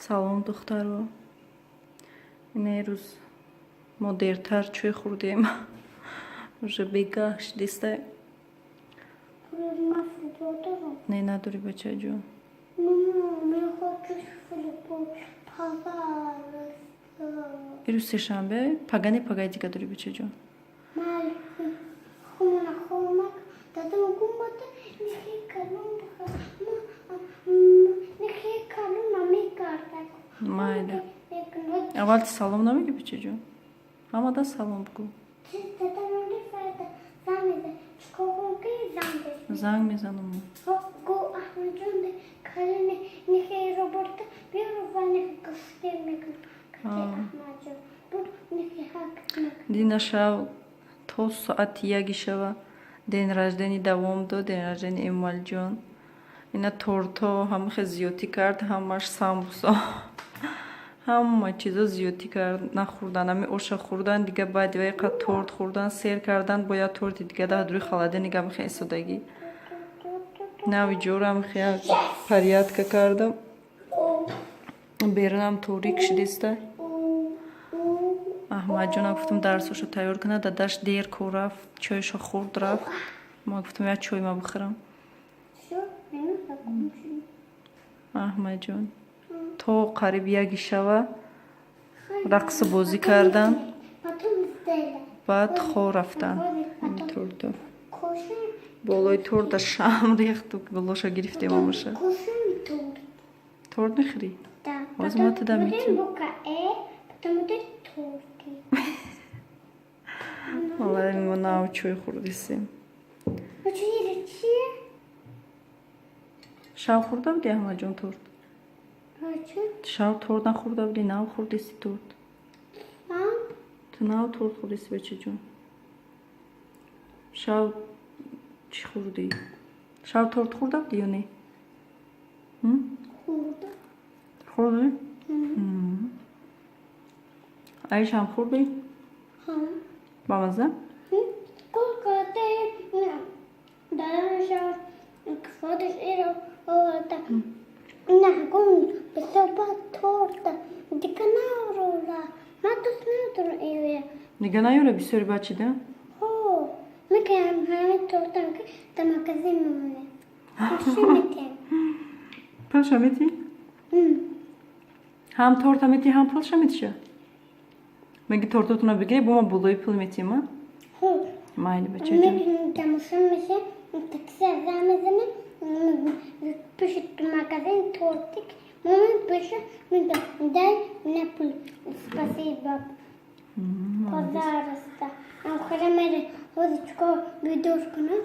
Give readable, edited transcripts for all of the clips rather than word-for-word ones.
Салом, духтаро. Ина рӯз мо дертар чой хӯрдем. Уже бегаҳ шидиста. Ман футбол дорам. Не, надорӣ, бачаҷон. Мама, мен хочу футбол. Пожалуйста. Ирӯз сешанбе, пагане, пагаи дига дорӣ, бачаҷон. Ман хумона хомак дадам гумбата нихи калон нихи калон намекарда. Майли. Аввал ти салом намегӣ, бачаҷон? Ҳамада салом бигӯ. Дадам фарда занг мезан. Чикор ки занг мезан? Занг мезанам. Гу Аҳмадҷон калони нихи роборта биёру ва нихи гуфте мекунам. Аҳмадҷон буд нихи ҳак мекунам. Дина шав то соати 1 шава день рождения давом дод, день рождения Эмомалиҷон. Ина тортҳо ҳамахе зиёдтӣ кард, ҳамаш самбусо. Ҳама чизо зиёдтӣ кард, нахӯрдан, ҳами оша хӯрдан, дига баъди вай қад торт хӯрдан, сер кардан, бо як торти дига дар дури холодильник ҳамихе истодагӣ. Нави ҷорам хе порядка кардам. Берунам торик шидиста. Аҳмадҷонам гуфтам, дарсошо тайёр кунад, дадаш дер кор рафт, чойшо хӯрд, рафт. Ма гуфтам, як чой ма бихӯрам. Всё, минут закончили. Аҳмадҷон то қариб 1 шава рақсу бозӣ кардан, Потом сделай. баъд хор рафтан. Торто. Кушаем, Болои торта шам рехту, гулоша гирифтем ҳамаша. кушаем торт. Торт мехӯрӣ? Да. Возьму Потом туда будем митю. буква Э, потом будет торты. Валлаи, мо нав чой хӯрдисем. Учили чьи? Шав хӯрда будӣ, Аҳмадҷон, торт? Хочу. Шав торт нахӯрда будӣ, нав хӯрдиси торт? А? Ту нав торт хӯрдиси, бачаҷон. Шав чӣ хӯрдӣ? Шав торт хӯрда будӣ ё не? Хурда. Хӯрдӣ? Айшам хӯрдӣ? Ха. Бамаза? Сколько ты дальше ходишь и это на гун бисоба торта диканарула ма дӯст надорам ире. Дига наёра бисёри бачида? Хо мекунам ҳамин тортам, ки дар магазин мемонем, машин метиҳем. Пулша метӣ? Ҳам торта метӣ, ҳам пулша метиша? Меги тортотуна бигирӣ, бо ма болои пул метиҳем, а? Хо. Майли, бачаҷон. Мекунем, дар машин мешем, такси занг мезанем, пишет магазин тортик маман пиша, мегам: дай мне пул, спасибо, пожалуйста. Охира мере ҳозир чикор, бидор кунам?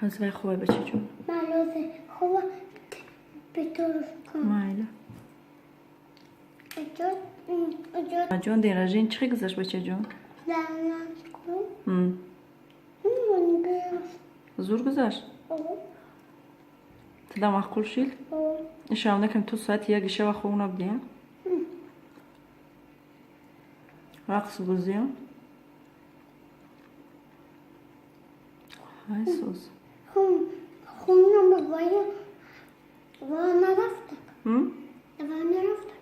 Ҳозир вай хобай, бачаҷон. Ман ҳозир хоба бидор кун. Майли. Иҷод иҷод. Ҷон, день рождения чӣ хел гузашт, бачаҷон? Занакун. Зур гузашт? Туда маъқул шид? Шав накам то соати 1 шава хоб набудӣ, а? Рақс бозӣ, а? Ай, соз. Хона бабая ва нарафтак. Ва нарафтак.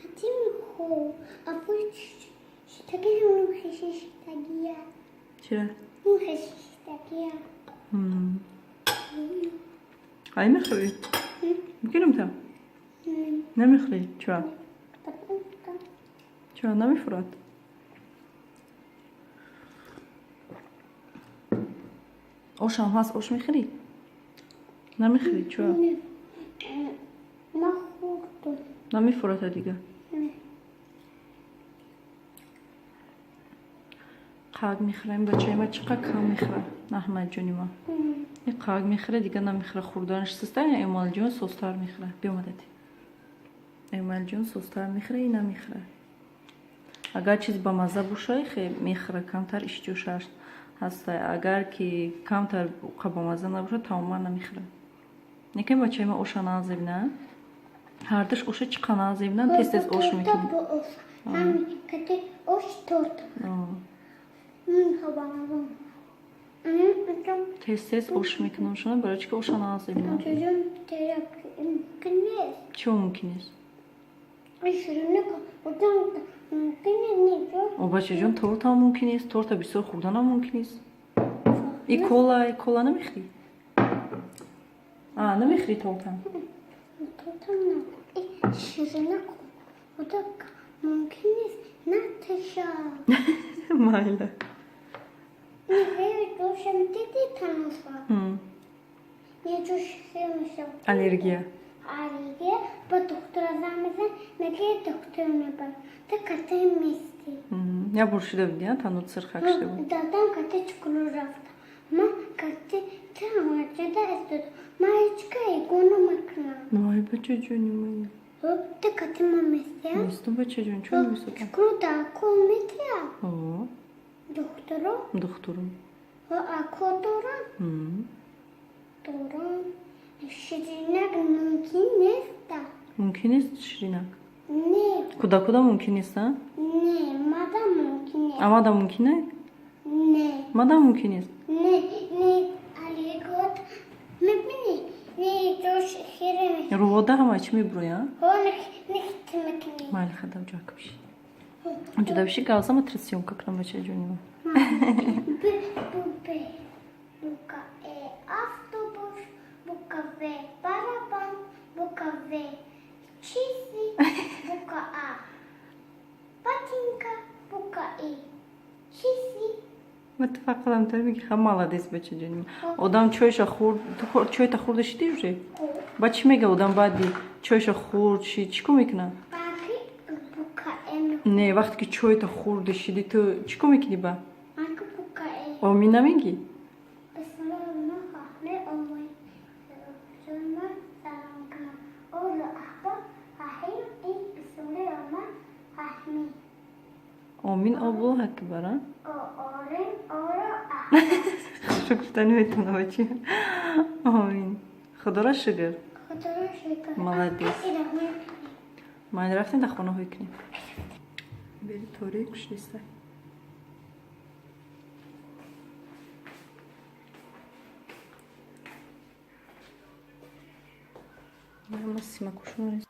Хотим хо а пусть шитаги ну хиши шитагия. Чира? Ну хиши шитагия. Ай, мехӯрӣ? Мегирам та? Намехӯрӣ? Чуа? Чуа намефурад? Ошам ҳаст, ош мехӯрӣ? Намехӯрӣ? Чуа? Нахӯрдум. Намефурата дига? Қак мехӯра ин бачаи ма, чӣ қад кам мехӯра, Аҳмадҷони ма. И қак мехӯра, дига намехӯра, хӯрданаш суста. Эмомалиҷон созтар мехӯра. Биомадати. Эмомалиҷон созтар мехӯра, и намехӯра. Агар чиз ба мазза боша, хе мехӯра, камтар иштиёшаш ҳаста. Агар ки камтар ба мазза набошад, тамоман намехӯра. Некем, бачаи ма оша назеб, на? Ҳардуш оша чӣ қад назеб, на? Тез тез ош мекунад. Ош торт. Тез-тез ош мекунам шуна, барои чӣ ки оша нағз мебинам. Мумкин нест. Чӣ мумкин нест? Ширинак хӯрдан мумкин нест. О, бачаҷон, тортам мумкин нест, торта бисёр хӯрданам мумкин нест. И кола, и кола намехӯрӣ? А, намехӯрӣ тортам? Тортам на. Ширинак хӯрдан мумкин нест. Наташа. Майла. Аллергия. Аллергия. Ба доктора занг мезанам, мегӯяд доктор мебарад. Ту кате мести. Як бор шуда будӣ, а? Танур сирхак шуда буд. Дадам кате чукур рафта. Ма кате таҳоҷада истод. Ма ҳеҷ кай гуна макунам. Вой, бачаҷони моя. Ту кате ма мести, а? Местум, бачаҷон, чун наместам? Чукур дар кол метиҳад? О. Духтуро? Духтуро. Ако дорам? Дорам. Ширинак мумкин нест? Мумкин нест ширинак? Не. Кӯдакуда мумкин нест, а? Не, мада мумкин нест. А мада мумкин не? Не. Мада мумкин нест? Не, не, аллергот мебинӣ? Не, ҷош хира мешавад. Рувода ҳама чӣ мебурӯй, а? Ҳо, нихт мекунӣ. Майли, хадам ҷо биши. Ҷуда биши, гавзама тра съёмка кунам, бачаҷони ман. Б, Б, Б. Буква Э автобус, буква В барабан, буква В часы, буква А ботинка, буква И часы. Ма ту фақат ҳамтар мегӣ, ха, молодец, бачаҷони ман. Одам чойша хӯрд, ту чойта хӯрда шидӣ уже? Баъд чӣ мега одам баъди чойша хӯрд шид, чӣ кор мекунад? Баъди буква Э. Не, вақте ки чойта хӯрда шидӣ, ту чӣ кор мекунӣ ба? Маки буква Э. Омин намегӣ? Омин Аллоҳ акбар, а? Шо гуфта наметавонам, бача. Омин. Худоро шукр. Молодец. Майли, рафтем дар хона ҳой кунем. Бери торик шиста. Ма симакушона.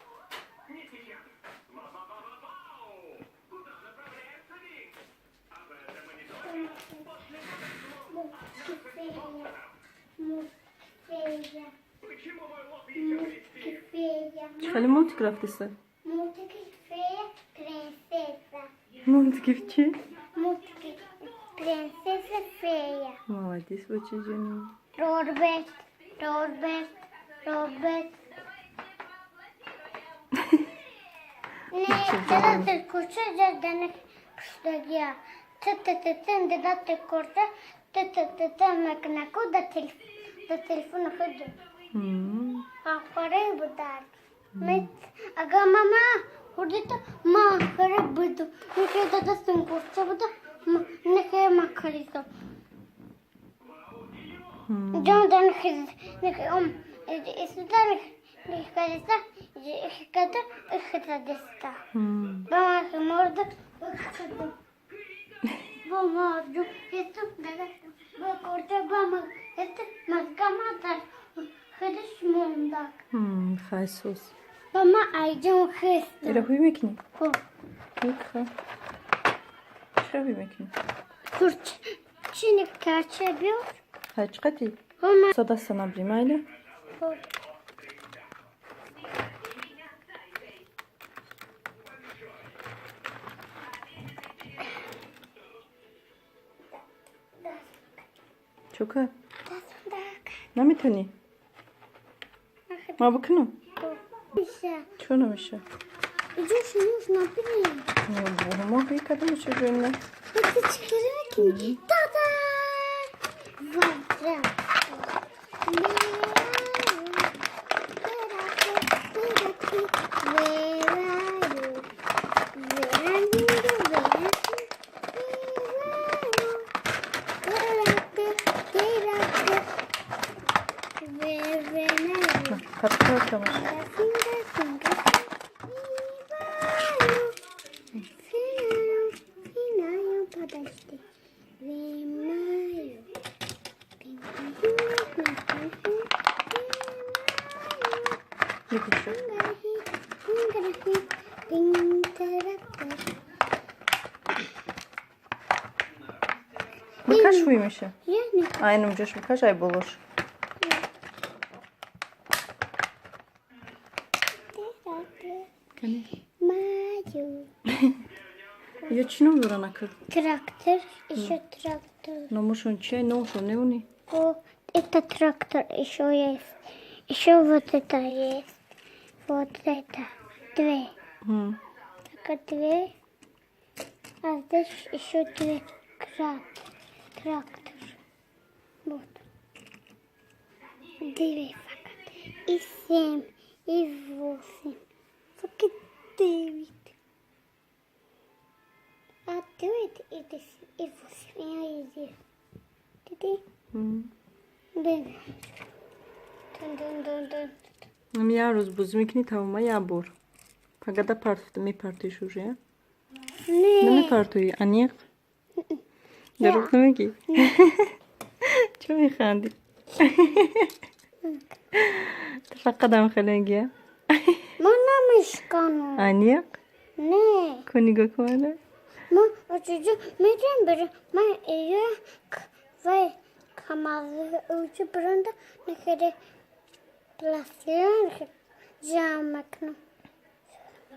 Чӣ хеле мультик рафтиста? Мультики фея принцесса. Мультики чӣ? Мультики принцесса фея. Молодец, бачаҷони. Роберт, Роберт, Роберт. Не, дада курча ҷадани пуштагия. Т т т т дада курча т т т т макнаку да телефон худ. Ахваре будар. Мет ага мама хурдита ма хара буду. Нихе дада сун курча буда нихе макарито. Ҷон дан хиз нихе ом исуда нихе ихкада ихтадиста. Ба морда ихтаду. Ба марджу хисту дада ба курча ба ма хисту мазгама дар хидиш мондак. Хайсус. Ба ма айҷон хисту. Ира ҳуй мекунӣ? Хо. Ха. Чӣ ҳуй мекунӣ? Курч чӣ никарча биёр? Хай, чӣ қати? Хо ма. Садаста набри, майли? Хо. Чӣ кар? Наметавонӣ? Ма бикунам? Чӣ намеша? Иҷош нужно бинем. Ма ҳуй кардам, бачаҷони. Это чӣ мекунӣ? Тада! Ватра. Бикаш ҳуй меша. Айнам ҷош бикаш, ай болош. Ё чӣ ном доран ака? Трактор, ещё трактор. Номошон чи? Номшон неуни? О, это трактор еще есть. Еще вот это есть. Вот это. Две. Так, две. А здесь еще две трактор. Вот. Две факат. И 7, и 8. Факат 9. А 9 и 10, и 8, и 9. Диди? Бин. Дун-дун-дун-дун. Ам як рӯз бозӣ мекунӣ, тамома, як бор. Пагада партофта мепартоиш уже, я? Не. Намепартоӣ, аниқ? Дурӯғ намегӣ? Чо механдӣ? Ту фақат ам хеле мегӣ, я? Ман намешканам. Аниқ? Не. Ку нигоҳ кун. Ман очуҷо метавонам бирам. Ман ё вай камаз учу биранда нахере пластилин ҷамъ мекунам.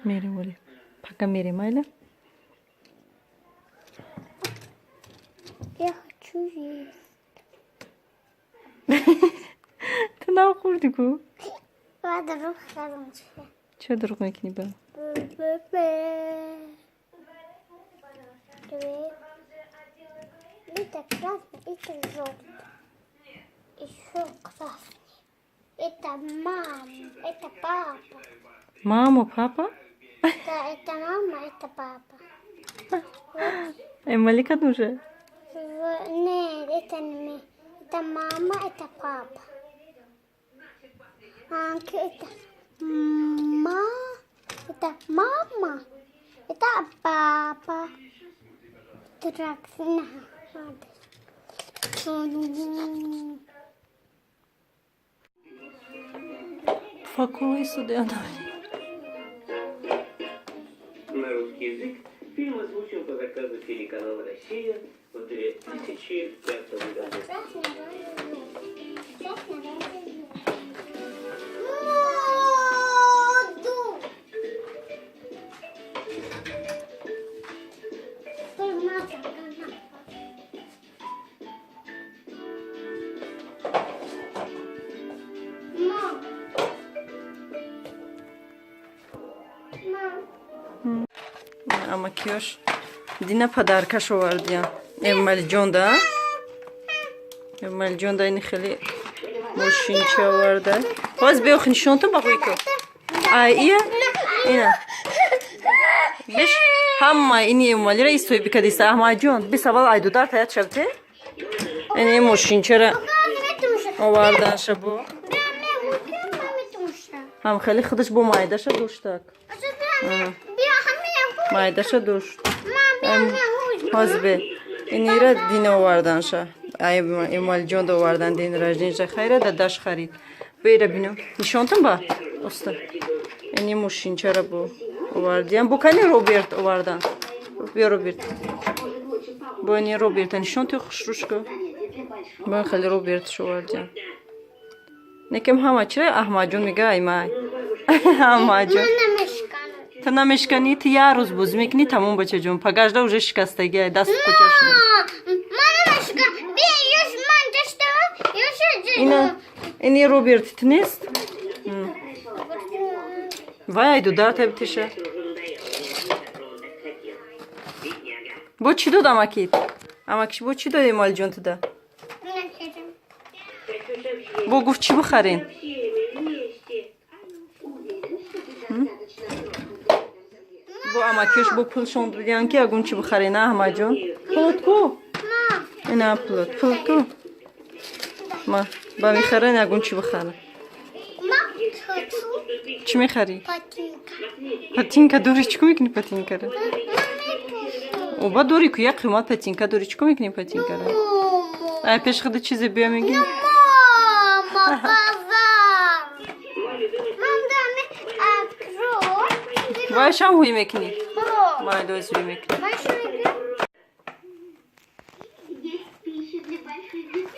Мерем вале. Пага мерем, майла? Я хочу есть. Ту нав хӯрдӣ ку? Ва дурӯғ кардам чӣ? Чаро дурӯғ мекунӣ ба? Б-б-б. Две. Это красный, это желтый. Еще красный. Это мама, это папа. Мама, папа? Это мама, это папа. Эмали кадуже? Нет, это не мы. Это мама, это папа. А, это ма, это мама, это папа. Трактор. Факуи судяна. На русский язык фильм озвучен по заказу телеканала «Россия» в 2005 году. Красный, розовый, красный, розовый. Воду! Мам. Мам. Амакиёш дина подаркаш овардия. Эмалиҷон да? Эмалиҷон да ини хеле мошинча оварда. Ҳоз биёх нишонтон ба ку. Ай ия? Ина. Беш ҳама ини Эмалира истои бикадиста Аҳмадҷон. Бис аввал айдудар таят шавте. Ини мошинчара овардаша бо. Ҳам хеле худаш бо майдаша доштак. Майдаша дошт. Ҳоз бе. Инира дина оварданша. Эмалиҷон да овардан день рождения хайра дадаш харид. Бера бинам. Нишонтон ба? Оста. Ини мошинчара бо овардиям. Бо кани Роберт овардан. Биё Роберт. Бо ини Роберта нишон ту хушрушка. Бо хеле Робертш овардиям. Некем ҳама чира Аҳмадҷон мега ай май. Аҳмадҷон. Ту намешканӣ, ту як рӯз бозӣ мекунӣ, тамом, бачаҷон. Пагажда уже шикастагӣ, ай даст кӯчаш. Ина ини Роберт ту нест? Вай айду дар табитиша. Бо чӣ дод амакит? Амакиш бо чӣ дод Эмалиҷон туда? Бо гуфт чӣ бихарен? Бо амакиёш бо пулшон додиян ки ягон чӣ бихарен, а Аҳмадҷон? Пулот ку? Ина пулот, пулот ку? Ма ба мехарен ягон чӣ бихарен. Чӣ мехарӣ? Патинка дорӣ, чӣ кор мекунӣ патинкара? Оба дорӣ ку, як қимат патинка дорӣ, чӣ кор мекунӣ патинкара? Ай пеш худа чизе биё мегӣ? Мама, базар. Мам, да, Вайшам ҳуй мекунӣ? Майлоз, ҳуй мекунӣ. Маша мегӯям. Есть пища для больших детей.